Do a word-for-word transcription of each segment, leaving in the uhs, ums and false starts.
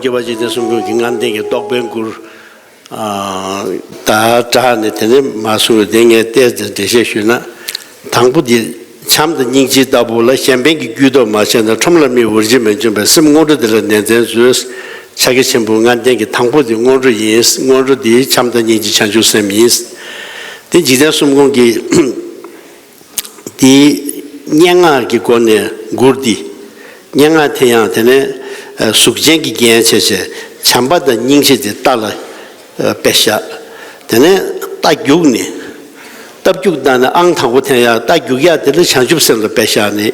སྐྱོབ་པ་འཇིག་རྟེན་གསུམ་མགོན་གྱི་ལྔ་ལྡན་གྱི་རྟོགས་པའི་མགུར། ཨ། ད་དྲག་ནས་དེ་ནས་མ་གསུངས་པའི་དེ་ངས་ཏོག་ཙམ་འགྲེལ་བཤད་ཞུས་ན། དང་པོ་འདི་བྱམས་དང་སྙིང་རྗེ་ལྟ་བུ་ལ་གཞན་ཕན་གྱི་དཀྱུས་ཐོག་མ་བྱས་ན། ཁྲོམ་ལ་མིའི་འུར་ཇེ་མི་འབྱུང་བའི་སེམས་སྔོན་འགྲོ་དེ་ལ་ནན་ཏན་མཛོད། ཕྱག་རྒྱ་ཆེན་པོ་ལྔ་ལྡན་གྱི་དང་པོ་དེ་སྔོན་འགྲོ་ཡིན། སྔོན་འགྲོ་འདི་བྱམས་དང་སྙིང་རྗེ་བྱང་ཆུབ་སེམས་ཡིན། དེ་འཇིག་རྟེན་གསུམ་མགོན་གྱི་དེའི་སྙན་ངག་གི་སྒོ་ནས་མགུར་འདི། སྙན་ངག་དེ་ཡང་དེ་ནས་ཨ་གཟུགས་ཅན་གྱི་རྒྱན་བྱས་བྱས། བྱམས་པ་དང་སྙིང་རྗེ་དེ་རྟ་ལ་ཨ་དཔེ་བཞག་དེ་ནས་རྟ་རྒྱུགས་ནས། རྟ་རྒྱུགས་བཏང་ནས་ཨང་དང་པོ་འཐེན་ཡག་རྟ་རྒྱུགས་ཡག་དེ་ལ་བྱང་ཆུབ་སེམས་ལ་དཔེ་བཞག་ནས།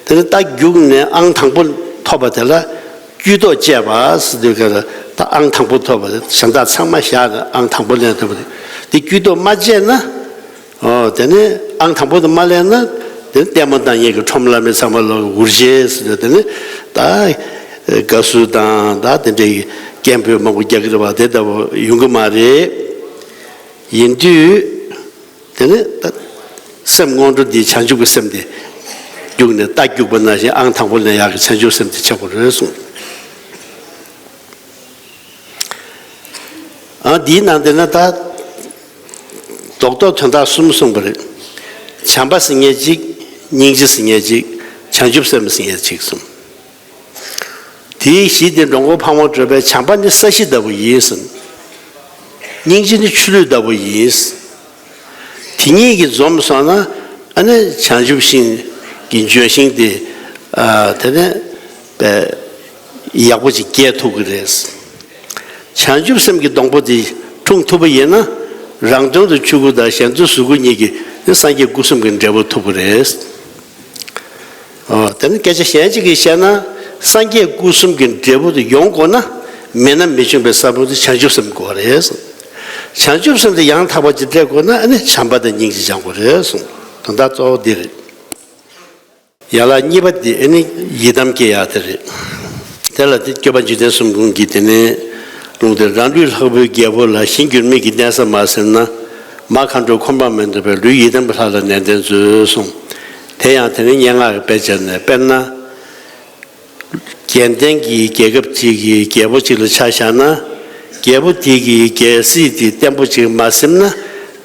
དེ་ནས་རྟ་རྒྱུགས་ནས་ཨང་དང་པོ་ཐོབ་པ་དེ་ལ་དཀྱུས་ཐོག་བཅད་པ་ཟེར་དུས་ཀ་ལ། ད་ཨང་དང་པོ་ཐོབ་པ་དེ་གཞན་དག་ཚང་མ་བཞག་ནས་ཨང་དང་པོ་ལེན་ཐུབ་པ་དེ། དེ་དཀྱུས་ཐོག་མ་བཅད་ན། ཨོ། དེ་ནས་ཨང་དང་པོ་དེ་མ་ལེན་ན། དེ་ནས་ལྟད་མོ་ལྟ་མཁན་གྱི་ཁྲོམ་ལ་མི་ཚང་མ་ལོག་འུར་ཇེ་ཟེར་ཏེ། དེ་ནས་ད་དགའ་བསུ་དང་ད་དེ་འདྲའི་སྐད་འབོད་མང་པོ་རྒྱག་གི་རེད་པ། དེ་ལྟ་བུ་ཡོང་གི་མ་རེད། ཡིན་དུས་དེ་ནས་ད་སེམས་སྔོན་འགྲོ་འདི་བྱང་ཆུབ་ཀྱི་སེམས་དེ་རྒྱུགས་ནས་རྟ་རྒྱུག་པ་ནང་བཞིན་ཨང་དང་པོ་ལེན་ཡག་གི་བྱང་ཆུབ་སེམས་དེ་ཆགས་པ་རེད་གསུངས། ཨ། འདིའི་ནང་དེ་ན་ད་རྡོག་རྡོག་དོན་དག་གསུམ་གསུངས་པ་རེད། བྱམས་པ་ཟེར་མཁན་གཅིག་སྙིང་རྗེ་ཟེར་མཁན་གཅིག་བྱང་ཆུབ་སེམས་ཟེར་མཁན་གཅིག་གསུངས། དེའི་གཞི་དེ་འགྲོ་མགོན་ཕག་མོ་གྲུ་པས་བྱམས་པ་ནི་ས་གཞི་ལྟ་བུ་ཡིན་ཟེར། སྙིང་རྗེ་ནི་ཆུ་རླུད་ལྟ་བུ་ཡིན། དེ་གཉིས་ཀྱིས་འཛོམས་སོང་ན། ཨ་ནི་བྱང་ཆུབ་ཤིང་གི་ལྗོན་ཤིང་དེ། ཨ། དེ་ནས་པའི་ཡག་པོ་ཅིག་རྒྱས་ཐུབ་ཀྱི་རེད། བྱང་ཆུབ་སེམས་ཀྱི་སྡོང་པོ་དེ་འཁྲུངས་ཐུབ་པ་ཡིན་ན། རང་དོན་དུ་ཆོས་སྐུ་དང་གཞན་དོན་གཟུགས་སྐུ་གཉིས་ཀྱི་སངས་རྒྱས་སྐུ་གསུམ་གྱི་འབྲས་བུ་ཐོབ་ཀྱི་རེད། ཨོ། དེ་ནི་སྐད་ཆ་གཞན་གཅིག་གིས་བཤད་ན། སངས་རྒྱས་སྐུ་གསུམ་གྱི་འབྲས་བུ་དེ་ཡོང་དགོས་ན། མེད་ན་མི་འབྱུང་བའི་ས་བོན་དེ་བྱང་ཆུབ་སེམས་དགོས་པ་རེད་གསུངས། བྱང་ཆུབ་སེམས་དེ་ཡང་དག་པ་ཅིག་སྤྲད་དགོས་ན། ཨ་ནི་བྱམས་པ་དང་སྙིང་རྗེ་སྦྱང་དགོས་རེད་གསུངས། དོན་དག་གཙོ་བོ་འདི་རེད། ཡན་ལག་གཉིས་པ་དེ་ཨ་ནི་ཡི་དམ་སྐྱེ་ཡག་དེ་རེད། དེ་ལ་དེ་སྐྱོབ་པ་འཇིག་རྟེན་གསུམ་མགོན་གྱིས་དེ་ནས་ལུང་དེ། རང་ལུས་ལྷག་པའི་རྒྱལ་པོ་ལ། ཞིང་འགྱུར་མེད་ཀྱི་གནས་ས་མ་ཟིན་ན། མ་མཁའ་འགྲོ་འཁོར་དང་མི་འདུ་བའི། ལུས་ཡི་དམ་གྱི་ལྷ་ལ་ནན་ཏན་མཛོད་གསུངས། དེ་ཡང་དེ་ནི་སྙན་ངག་གི་དཔེ་བྱས་ནས། དཔེར་ན། རྒྱལ་བསྟན་གྱི་རྒྱལ་ཁབ་ཅིག་གི་རྒྱལ་པོ་ཅིག་ལ་ཆ་བཞག་ན། རྒྱལ་པོ་དེ་གིས་རྒྱལ་སྲིད་དེ་བརྟན་པོ་ཅིག་མ་ཟིན་ན།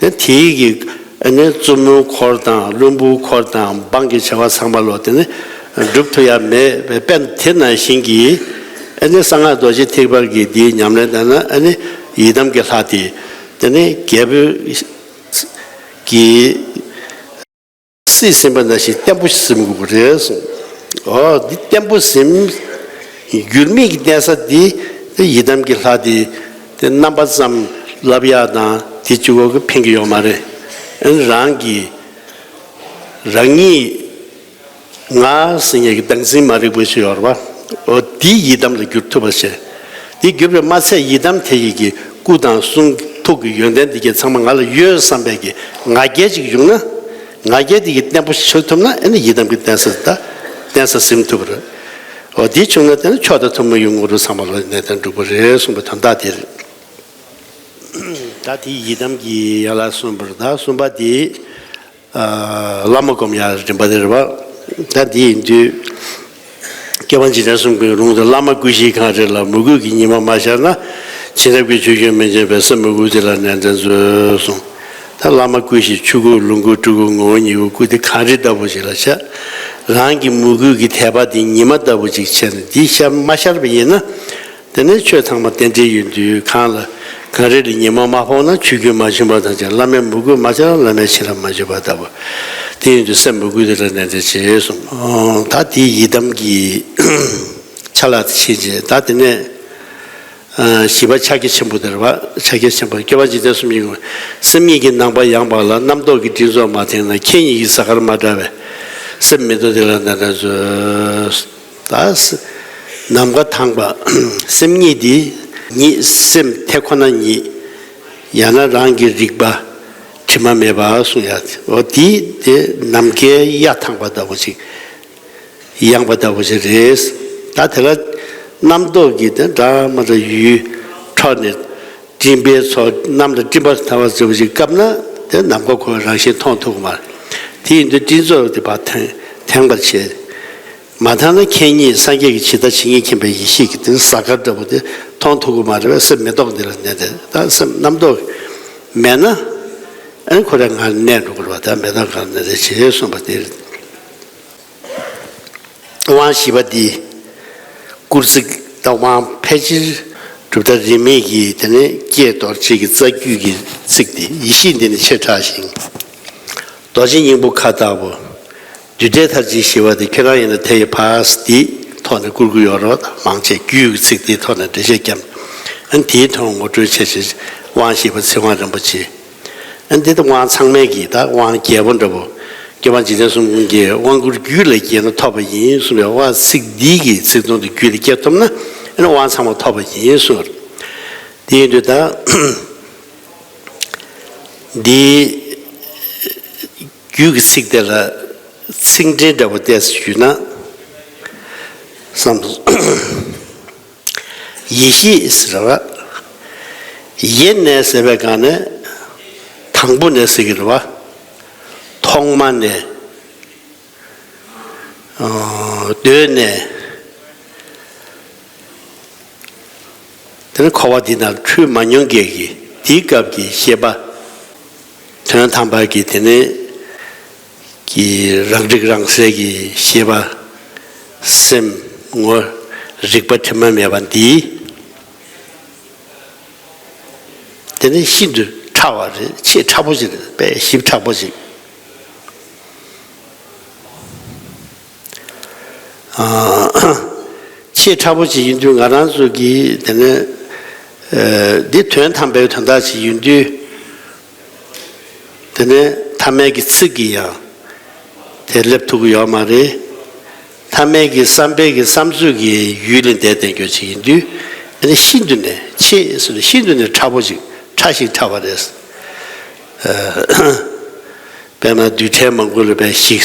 དེ་དེའི་གི་ཨ་ནི་བཙུན་མོའི་འཁོར་དང་བློན་པོའི་འཁོར་དང་འབངས་ཀྱི་བྱ་བ་ཚང་མ་ལོ་དེ་ནི་སྒྲུབ་ཐུབ་ཡ་མེད་པའི་དཔེ་དེ་ནང་བཞིན་གྱི། ཨ་ནི་གསང་སྔགས་རྡོ་རྗེ་ཐེག་པ་གི་འདིའི་ཉམས་ལེན་དང་ན། ཨ་ནི་ཡི་དམ་གྱི་ལྷ་དེ་དེ་ནི་རྒྱལ་པོའི་གི་སྲིད་ཟིན་པ་ནང་བཞིན་བརྟན་པོ་ཟིན་དགོས་པ་རེད་གསུངས། ཨོ། འདི་བརྟན་པོ་ཟིན། འགྱུར་མེད་ཀྱི་གནས་ས་འདི། དེ་ཡི་དམ་གྱི་ལྷ་འདི། དེ་རྣམ་པ་ཙམ་ལབ་ཡག་དང་དེ་གཅིག་པོ་གིས་ཕན་གྱི་ཡོད་མ་རེད། ཨ་ནི་རང་གི་རང་ཉིད་ང་ཟེར་མཁན་གྱི་བདག་འཛིན་མ་རིག་པ་ཞིག་ཡོད་རེད་པ། ཨོ། འདི་ཡི་དམ་ལ་འགྱུར་ཐུབ་པ་བྱས། འདི་གྱུར་པས་མ་ཚད་ཡི་དམ་དེ་ཡི་གི་སྐུ་དང་གསུང་ཐུགས་ཀྱི་ཡོན་ཏན་འདི་གྱད་ཚང་མ་ང་ལ་ཡོད་བསམ་པའི་གི་ང་རྒྱལ་ཅིག་བྱུང་ན། ང་རྒྱལ་དེ་གི་བརྟན་པོ་ཆགས་ཐུབ་ན། ཨ་ནི་ཡི་དམ་གྱི་བརྟན་ས་ད་བརྟན་ས་ཟིན་ཐུབ་པ་རེད། འོ། དེ་བྱུང་ན་དེ་ནི་མཆོག་དང་ཐུན་མོང་གི་དངོས་གྲུབ་ཚང་མ་ལ་ནན་ཏན་འགྲུབ་པ་རེད་གསུངས་པའི་དོན་དག་དེ་རེད། ད་དེ་ཡི་དམ་གྱི་ཡན་ལག་གསུམ་པ་རེད། ད་གསུམ་པ་དེ། ཨ། བླ་མ་སྒོམ་ཡག་རིམ་པ་དེ་རེད་པ། ད་འདི་ཡིན་དུས། སྐྱོབ་པ་འཇིག་རྟེན་གསུམ་མགོན་གྱི་ལུང་དུ། བླ་མ་བསྐུལ་ཞིང་གངས་རི་ལ། མོས་གུས་ཀྱི་ཉི་མ་མ་ཤར་ན། བྱིན་རླབས་ཀྱི་ཆུ་རྒྱུན་མི་འབྱུང་བའི། སེམས་མོས་གུས་དེ་ལ་ནན་ཏན་མཛོད་གསུངས། ད་བླ་མ་བསྐུལ་ཞིང་ཆོས་སྐུ་ལོངས་སྐུ་སྤྲུལ་སྐུ་ངོ་བོ་ཉིད་སྐུ་དེ་གངས་རི་ལྟ་བུ་ཞིག་ལ་བྱ། རང་གི་མོས་གུས་ཀྱི་དད་པ་དེ་ཉི་མ་ལྟ་བུ་ཅིག་བྱས་ནས། འདི་ཤར་མ་ཤར་བ་ཡིན་ན། དེ་ནས་ཆོས་ཚང་མ་རྟེན་འབྲེལ་ཡིན་དུས། གངས་ལ་གངས་རི་ལ་ཉི་མ་མ་ཕོག་ན། ཆུ་རྒྱུན་མ་ཞུམ་པ་དང་། བླ་མའི་མོས་གུས་མ་ཤར་ན། བླ་མའི་བྱིན་རླབས་མ་འཇུག་པ་ལྟ་བུ། དེ་ཡིན་དུས་སེམས་མོས་གུས་དེ་ལ་ནན་ཏན་བྱེད་གསུངས། ཨོ། ད་དེ་ཡི་དམ་གྱི་ཆ་ལག་དེ་ཕྱིན་རྗེས། ད་དེ་ནས་ཨ་བཞི་པ་ཕྱག་རྒྱ་ཆེན་པོ་དེ་རེད་པ། ཕྱག་རྒྱ་ཆེན་པོ། སྐྱོབ་པ་འཇིག་རྟེན་གསུམ་མགོན་གྱི། སེམས་ཉིད་ཀྱི་ནམ་མཁའ་ཡངས་པ་ལ། རྣམ་རྟོག་གི་སྤྲིན་ཚོགས་མ་ཐེངས་ན། ཁྱེད་ཉིད་ཀྱི་གཟའ་སྐར་མ་འདྲ་བའི། སེམས་མི་རྟོག་དེ་ལ་ནན་ཏན་མཛོད། ད་ནམ་མཁའ་དྭངས་པ། སེམས་ཉིད་དེ་ཉིད། སེམས་དེ་ཁོ་ན་ཉིད། ཡང་ན་རང་གི་རིག་པ་དྲི་མ་མེད་པ་གསུང་ཡག་དེ། འོ། དེ་དེ་ནམ་མཁའི་གཡའ་དྭངས་པ་ལྟ་བུ་ཅིག་ཡངས་པ་ལྟ་བུ་ཅིག་རེད། ད་དེ་ལ་རྣམ་རྟོག་གི་དེ་འདྲ་མ་འདྲ་ཡུལ་འཕྲོ་ནས། སྤྲིན་པའི་ཚོགས། གནམ་ལ་སྤྲིན་པ་འདྲ་བ་ཅིག་བཀབ་ན། དེ་ནམ་མཁའ་ཁོའི་རང་བཞིན་མཐོང་ཐུབ་ཀྱི་མ་རེད། དེ་ཡིན་དུས་སྤྲིན་ཚོགས་དེ་ཕར་ཐེངས་ཐེངས་པར་བྱེད། མ་མཐའ་ན་ཁྱེད་ཉིད་སངས་རྒྱས་ཀྱི་ཇི་ལྟར་ཇི་སྙེད་མཁྱེན་པའི་ཡེ་ཤེས་ཀྱི་དེ་ཟ་སྐར་འདྲ་པོ་དེ་མཐོང་ཐུབ་ཀྱི་མ་རེད་པས། སེམས་མེ་ཏོག་འདི་ལ་གནས་ཏེ། ད་སེམས་རྣམ་རྟོག་མེད་ན། ཨ་ནི་ཁོ་རང་ངར་གནས་འགྲོ་དགོས་རེད་པ། ད་མེ་ཏོག་གང་གནས་ཏེ་བྱེད་གསུངས་པ་དེ་རེད། དབང་བཞི་པ་འདི་སྐུལ་ཚིག་དང་། དབང་ཕལ་ཆེར་གྲུབ་མཐའ་རིས་མེད་ཀྱི་དེ་ནས་ཀྱེ་རྡོ་རྗེ་གི་རྩ་རྒྱུད་ཀྱི་ཚིག་འདི། ཡེ་ཤེས་འདི་ནི་ཆེས་ཕྲ་ཞིང་། རྡོ་རྗེ་སྙིང་པོ་མཁའ་ལྟ་བུ། རྡུལ་བྲལ་མཐར་ཕྱིན་ཞི་བ་སྟེ། ཁྱེད་རང་ཡིན་ན་དེ་ཡི་བར། འདིའི་ཐོག་ནས་བསྐུལ་གྱི་ཡོད་རེད། མང་ཆེ་རྒྱུད་ཀྱི་ཚིག་འདིའི་ཐོག་ནས་འགྲེལ་བཤད་བརྒྱབ། ཨ་ནི་དེའི་ཐོག་ངོ་སྤྲོད་བྱས་བྱས། དབང་བཞི་པ་ཚིག་དབང་རིན་པོ་ཆེ། ཨ་ནི་འདི་ལྟ་དབང་ཚང་མའི་གི་ད་དབང་རྒྱལ་པོ་འདྲ་པོ། སྐྱོབ་པ་འཇིག་རྟེན་གསུམ་མགོན་གྱི་དབང་བསྐུར་རྒྱུད་ལ་སྐྱེས་ན་ཐོབ་པ་ཡིན་གསུངས་པའི་དབང་ཚིག་འདི་གི་ཚིག་དོན་དུ་རྒྱུད་ལ་སྐྱེ་ཐུབ་ན། ཨ་ནི་དབང་ཚང་མ་ཐོབ་པ་ཡིན་གསུངས་པ་རེད། དེ་ཡིན་དུས་ད་འདི་རྒྱུད་ཀྱི་ཚིག་དེ་ལ་ཚིག་འགྲེལ་འདྲ་པོ་ཏོག་ཙམ་ཞུས་ན་བསམ་སོང་། ཡེ་ཤེས་ཟེར་བ། ཡེ་ནས་ཟེར་བའི་སྒང་ནས་དང་པོ་ནས་ཟེར་གྱི་རེད་པ། ཐོག་མ་ནས། ཨ། གདོད་ནས། དེ་ནས་འཁོར་བ་འདི་ནང་འཁྲུལ་མ་མྱོང་མཁན་གྱི་དེའི་སྐབས་ཀྱི་ཤེས་པ། དོན་དམ་པ་གི་དེ་ནས་ཀྱི་རང་རིག་རང་གསལ་གྱི་ཤེས་པ། སེམས་ངོ་། རིག་པ་དྲི་མ་མེད་པ་འདི། དེ་ནི་ཤིན་ཏུ་ཕྲ་བ་རེད། ཆེས་ཕྲ་པོ་ཅིག་རེད། དཔེ་ཞིབ་ཕྲ་པོ་ཅིག། ཨ། ཆེས་ཕྲ་པོ་ཅིག་ཡིན་དུས་ང་རང་ཚོ་གིས་དེ་ནི། ཨ། འདི་དོན་དམ་པའི་དོན་དག་ཅིག་ཡིན་དུས། དེ་ནས་ཐ་མལ་གྱི་ཚིག་གིས་ཡང་དེ་སླེབས་ཐུབ་ཀྱི་ཡོད་མ་རེད། ཐ་མལ་གྱི་བསམ་པའི་གི་བསམ་ཚོད་ཀྱི་ཡུལ་ལས་འདས་ཏེ་འགྱོ་ཅིག་ཡིན་དུས། ཨ་ནི་ཤིན་ཏུ་ནས་ཆེས་ཟེར་ན་ཤིན་ཏུ་ནས་ཕྲ་པོ་ཅིག། ཕྲ་ཞིང་ཕྲ་བ་རེད། དཔེར་ན་རྡུལ་ཕྲན་མང་པོ་ལ་དཔེ་ཞིག་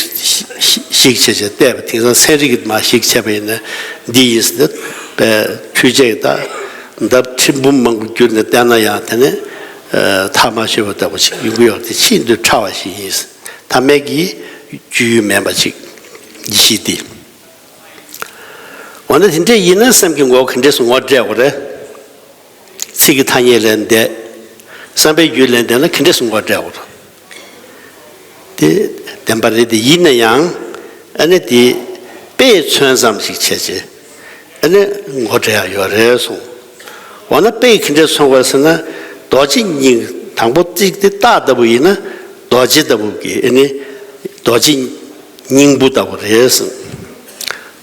ཞིག་བྱས་བྱས་བལྟས་པ། དེང་སང་ཚན་རིག་གིས་མར་ཞིག་བྱས་པ་ཡིན་ན། འདི་ཡིན་ཟེར་ན་དཔེ་འཕྲུལ་ཆས་ཀྱིས་ད་འདབ་ཁྲི་འབུམ་མང་པོ་བསྒྱུར་ནས་བལྟས་ན་ཡང་། དེ་ནས། ཨ། ཐག་མ་ཆོད་པ་ལྟ་བུ་ཞིག་ཡོང་གི་ཡོད་རེད། དེ་ཤིན་ཏུ་ཕྲ་བ་ཞིག་ཡིན། ཐ་མལ་གྱི་སྤྱོད་ཡུལ་མིན་པ་ཅིག་ཡེ་ཤེས་དེ། འོ་ན་དེ་འདྲས་ཡིན་ན་སེམས་ཀྱི་ངོ་བོ་ག་འདྲས་སུ་ངོ་སྤྲད་དགོས་རེད། ཚིག་གི་ཐ་སྙད་ལས་འདས། བསམ་པའི་རྒྱུད་ལས་འདས་ན་ག་འདྲས་སུ་ངོ་སྤྲད་དགོས་རེད། དེ་བདེན་པ་རེད། དེ་ཡིན་ན་ཡང་། ཨ་ནི་དེ་དཔེས་མཚོན་ཙམ་ཞིག་བྱས་བྱས། ཨ་ནི་ངོ་སྤྲད་ཡག་ཡོད་རེད་གསུངས། འོ་ན་དཔེས་ག་འདྲས་མཚོན་དགོས་ཟེར་ན། རྡོ་རྗེ་སྙིང་། དང་པོ་ཚིག་དེ་རྟགས་ལྟ་བུ་ཡིན་ན། རྡོ་རྗེ་ལྟ་བུ་གི། ཨ་ནི་རྡོ་རྗེ་སྙིང་པོ་ལྟ་བུ་རེད་གསུངས།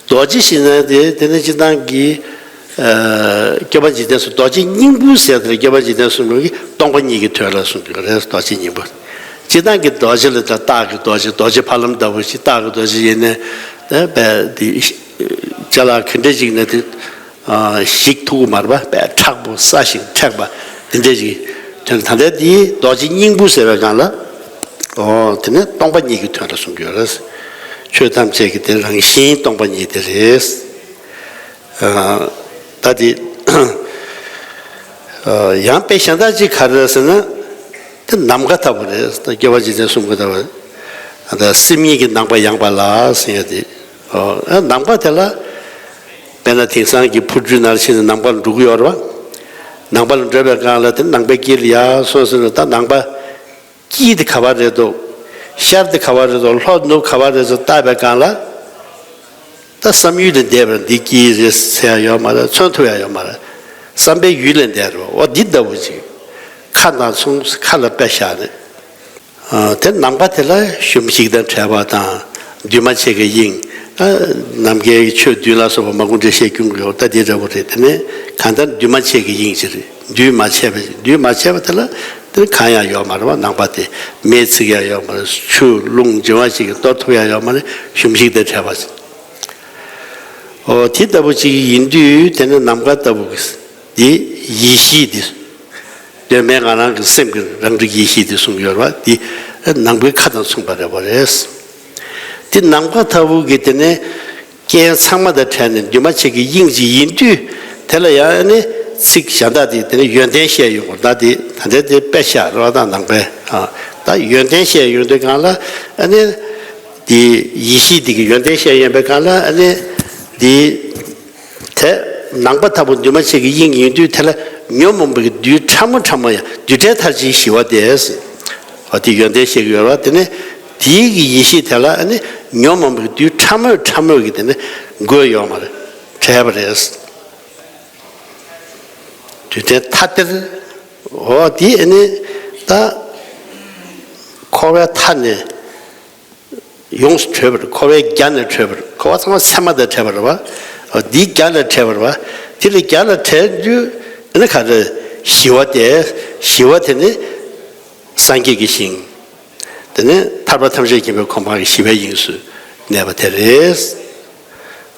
རྡོ་རྗེ་ཞེས་ན་དེ། དེ་ནི་སྤྱིར་བཏང་གི། ཨ། སྐྱོབ་པ་འཇིག་རྟེན་གསུམ། རྡོ་རྗེ་སྙིང་པོ་ཟེར་དེ་ལ་སྐྱོབ་པ་འཇིག་རྟེན་གསུམ་གྱིས་སྟོང་པ་ཉིད་ཀྱི་དོན་ལ་གསུངས་ཡོད་རེད། རྡོ་རྗེ་སྙིང་པོ། སྤྱིར་བཏང་གི་རྡོ་རྗེ་ལ་ད་རྟགས་ཀྱི་རྡོ་རྗེ། རྡོ་རྗེ་ཕ་ལམ་ལྟ་བུ་ཞིག། རྟགས་ཀྱི་རྡོ་རྗེ་ཡིན་ནའི། ད་དཔེ་དེ་ཅ་ལག་ག་འདྲ་ཅིག་ནས་དེ། ཨ། ཞིག་ཐུབ་ཀྱི་མ་རེད་པ། དཔེ་མཁྲེགས་པོ། སྲ་ཞིང་མཁྲེགས་པ་དེ་འདྲ་ཞིག་དོན། ད་ལྟ་དེ་རྡོ་རྗེ་སྙིང་པོ་ཟེར་བའི་སྒང་ལ། ཨོ། དེ་ནི་སྟོང་པ་ཉིད་ཀྱི་དོན་ལ་གསུངས་ཡོད་རེད། ཆོས་ཐམས་ཅད་ཀྱི་དེ་རང་བཞིན་སྟོང་པ་ཉིད་དེ་རེད། ཨ། ད་དེ། ཨ། ཡང་དཔེ་གཞན་དག་ཅིག་ག་རེ་རེད་ཟེར་ན། དེ་ནམ་མཁའ་ལྟ་བུ་རེད། ད་སྐྱོབ་པ་འཇིག་རྟེན་གསུམ་གྱིས་ལྟ་བུ། ད་སེམས་ཉིད་ཀྱི་ནམ་མཁའ་ཡངས་པ་ལ་ཟེར་ཡ་དེ། ཨོ། ནམ་མཁའ་དེ་ལ། དཔེར་ན་དེང་སང་གི་འཕུར་གྲུའི་ནང་ཕྱིན་ནས་ནམ་མཁའ་ལ་འགྲོ་གི་ཡོད་རེད་པ། ནམ་མཁའ་ལ་འགྲོ་བའི་སྒང་ལ་དེ་ནམ་མཁའི་དཀྱིལ་ལ་ཡར་སོང་ཟེར་ན། ད་ནམ་མཁའ་དཀྱིལ་དེ་ག་པར་རེད་འདུག། ཤར་དེ་ག་པར་རེད་འདུག། ལྷོ་ནུབ་ག་པར་རེད་འདུག་བལྟ་བའི་སྒང་ལ། ད་བསམ་ཡུལ་ལས་འདས་པར་འདི་དཀྱིལ་རེད་ཟེར་ཡ་ཡོད་མ་རེད། མཚོན་ཐུབ་ཡ་ཡོད་མ་རེད། བསམ་པའི་ཡུལ་ལས་འདས་རེད་པ། འོ་འདི་ལྟ་བུ་ཅིག། མཁའ་དང་མཚུངས། མཁའ་ལ་དཔེ་བཞག་ནས། ཨ། དེ་ནམ་མཁའ་དེ་ལ་གཞོམ་གཞིག་དང་བྲལ་བ་དང་། འདུས་མ་བྱས་ཀྱི་དབྱིངས། ཨ། ནམ་མཁའི་ཆོས་བདུན་ལ་སོགས་པ་མང་པོ་འགྲེལ་བཤད་སྐྱོན་གྱི་ཡོད། ད་དེ་འདྲ་པོ་རེད། དེ་ནས་གང་ལྟར་འདུས་མ་བྱས་ཀྱི་དབྱིངས་ཅིག་རེད། འདུས་མ་བྱས་པ། འདུས་མ་བྱས་པ་དེ་ལ་དེ་གང་ཡང་ཡོད་མ་རེད་པ། ནམ་མཁའ་དེ་མེས་ཚིག་ཡང་ཡོད་མ་རེད། ཆུ་རླུང་འབྱུང་བ་ཞིག་གིས་གཏོར་ཐུབ་ཡང་ཡོད་མ་རེད། གཞོམ་གཞིག་དང་བྲལ་བ་ཅིག། ཨོ། དེ་ལྟ་བུ་ཅིག་ཡིན་དུས། དེ་ནི་ནམ་མཁའ་ལྟ་བུ་གི་དེ་ཡེ་ཤེས་དེ། གདོད་མའི་ང་རང་གི་སེམས་ཀྱི་རང་རིག་ཡེ་ཤེས་དེ་གསུངས་ཡོད་རེད་པ། དེ་ནམ་མཁའི་མཁའ་དང་མཚུངས་པ་རེད་པ། རེད། དེ་ནམ་མཁའ་ལྟ་བུ་གི་དེ་ནས་རྐྱེན་ཚང་མ་དང་བྲལ་ནས་འདུས་མ་བྱས་ཀྱི་དབྱིངས་ཅིག་ཡིན་དུས། དེ་ལ་ཡང་ནི་ཚིག་གཞན་དག་དེ། དེ་ནི་ཡོན་ཏན་བཤད་ཡོང་བ་ད། དེ་ད་ལྟ་དེ་དཔེ་བཞག་རེད་པ། ད་ནམ་མཁའི། ཨ། ད་ཡོན་ཏན་བཤད་ཡོང་དུས་སྒང་ལ། ཨ་ནི། དེ་ཡེ་ཤེས་དེ་གི་ཡོན་ཏན་བཤད་ཡོད་པའི་སྒང་ལ་ཨ་ནི་དེ་དེ་ནང་པ་ལྟ་བུ་འདུས་མ་བྱས་ཀྱི་དབྱིངས་ཡིན་དུས་དེ་ལ་ཉོན་མོངས་པའི་རྡུལ་ཕྲ་མོ་ཕྲ་མོ་ཡང་རྡུལ་བྲལ་མཐར་ཕྱིན་ཞི་བ་སྟེ། འོ་དེ་ཡོན་ཏན་བཤད་ཀྱི་ཡོད་རེད་བ། དེ་ནས་དེའི་གི་ཡེ་ཤེས་དེ་ལ་ཨ་ནི་ཉོན་མོངས་པའི་རྡུལ་ཕྲ་མོ་ཕྲ་མོ་གི་དེ་ནི་འགོས་ཡོད་མ་རེད། བྲལ་བ་རེད། རྡུལ་བྲལ་མཐའ་སྟེར། འོ་དེ་ཨ་ནི་ད་འཁོར་བའི་མཐའ་ནས། ཡོངས་སུ་གྲོལ་བར། འཁོར་བའི་རྒྱ་ནས་གྲོལ་བར། འཁོར་བ་ཚང་མ་མཚན་མ་དང་བྲལ་བ་རེད་བ། འདིའི་རྒྱ་ལས་བྲལ་བ་རེད་བ། དེ་ལས་རྒྱ་ལས་བྲལ་དུས་ཨ་ནི་ག་རེ། ཞི་བ་སྟེ། ཞི་བ་དེ་ནི་སངས་རྒྱས་ཀྱི་ཞིང་། དེ་ནི་ཐར་པ་ཐམས་ཅད་མཁྱེན་པའི་གོ་འཕང་གི་ཞི་བའི་དབྱིངས་སུ་གནས་པ་དེ་རེད།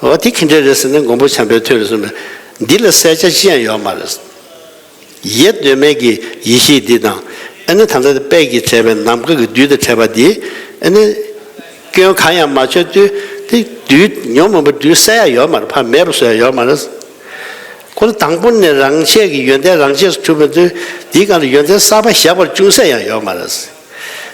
འོ་དེ་ག་འདྲ་རེད་ཟེར་ན་མགོན་པོ་བྱམས་པས་ཐོས་རེ་གསུངས་པས་འདི་ལ་གསལ་ཆ་ཅི་ཡང་ཡོད་མ་རེད། ཡེ་གདོད་མའི་གི་ཡེ་ཤེས་འདི་དང་། ཨ་ནི་ད་ལྟ་དཔལ་གྱིས་བྲལ་བའི་ནམ་མཁའ་གི་རྡུལ་དང་བྲལ་བ་འདི། ཨ་ནི་སྐྱོན་གང་ཡང་མ་བྱུང་དུས་དེ་རྡུལ་ཉོན་མོངས་པའི་རྡུལ་གསལ་ཡ་ཡོད་མ་རེད། ཕར་མེད་པ་བཟོ་ཡ་ཡོད་མ་རེད། ཁོ་ལ་དང་པོ་ནས་རང་ཆས་ཀྱི་ཡོན་ཏན་རང་ཆས་སུ་གྲུབ་པའི་དུས་འདིའི་སྒང་ལ་ཡོན་ཏན་གསར་པ་བཞག་པར་ཅུང་ཟད་ཡང་ཡོད་མ་རེད།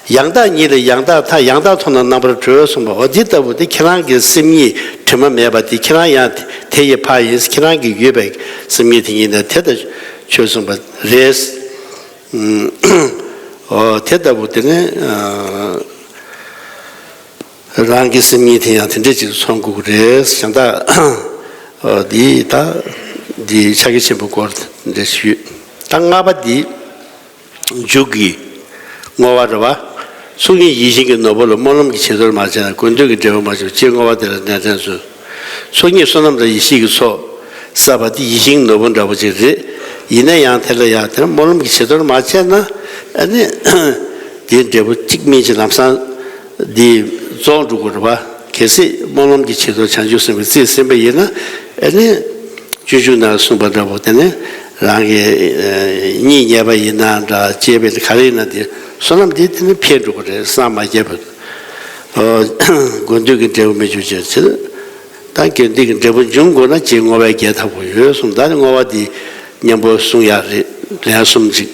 ཡང་དག་ཉིད་ལས་ཡང་དག་ཐར། ཡང་དག་མཐོང་ན་རྣམ་པར་གྲོལ་གསུངས་པ། འོ་འདི་ལྟ་བུ་དེ་ཁྱེད་རང་གི་སེམས་ཉིད་དྲི་མ་མེད་པ་དེ་ཁྱེད་རང་ཡང་དེ་ཡི་ཕ་ཡིན། ཁྱེད་རང་གི་ཡོད་པའི་སེམས་ཉིད་དེ་ཉིད་ནི་དེ་ལྟར་ཆོས་གསུངས་པ་རེད། འོ་དེ་ལྟ་བུ་དེ་ནི་རང་གི་སེམས་ཉིད་དེ་ཡང་དེ་འདྲ་ཅིག་མཚོན་དགོས་ཀྱི་རེད། གཞན་དག་འདི་ད་འདི་ཕྱག་རྒྱ་ཆེན་པོའི་སྐོར་འདྲ་ཞུས། ད་ལྔ་པ་འདི། མཇུག་གི་བསྔོ་བ་རེད་བ། ཚོགས་གཉིས་ཡིད་བཞིན་གྱི་ནོར་བུ་ལ། སྨོན་ལམ་གྱི་བྱི་དོར་མ་བྱས་ན། དགོས་འདོད་ཀྱི་འབྲས་བུ་མ་བྱུང་། ཅེས་བསྔོ་བ་དེ་ལ་ནན་ཏན་མཛོད། ཚོགས་གཉིས་བསོད་ནམས་དང་ཡེ་ཤེས་ཀྱི་ཚོགས་ཟེར་བ་དེ་ཡིད་བཞིན་གྱི་ནོར་བུ་འདྲ་པོ་ཅིག་རེད། ཡིན་ན་ཡང་དེ་ལ་ཡང་དེ་སྨོན་ལམ་གྱི་བྱི་དོར་མ་བྱས་ན་ཨ་ནི་དེའི་འབྲས་བུ་གཅིག་མིན་གཅིག་ལམ་སང་འདི་རྫོགས་འགྲོ་གི་རེད་བ། གལ་སྲིད་སྨོན་ལམ་གྱི་བྱི་དོར་བྱང་ཆུབ་སེམས་ཀྱིས་རྩིས་ཟིན་པ་ཡིན་ན་ཨ་ནི། སྤྱོད་འཇུག་ནང་གསུངས་པ་འདྲ་པོ་དེ་ནི་རང་གི་ཨ་གཉིད་ཉལ་བ་ཡིན་ན་འདྲ་ཅེས་པའི་ག་རེ་ཡིན་ན་དེ་བསོད་ནམས་དེ་དེ་ནི་འཕེལ་འགྲོ་གི་རེད། སངས་མ་རྒྱས་པར། ཨོ། དགོས་འདོད་ཀྱི་འབྲས་བུ་མི་འབྱུང་ཅེས་ཟེར། ད་དགོས་འདོད་ཀྱི་འབྲས་བུ་འབྱུང་དགོས་ན་ཅེས་བསྔོ་བའི་རྒྱལ་ཐབས་པོ་ཡོད་གསུངས། ད་ནི་བསྔོ་བ་འདི་མཉམ་པོ་གསུང་ཡག་རེད། ལན་གསུམ་ཅིག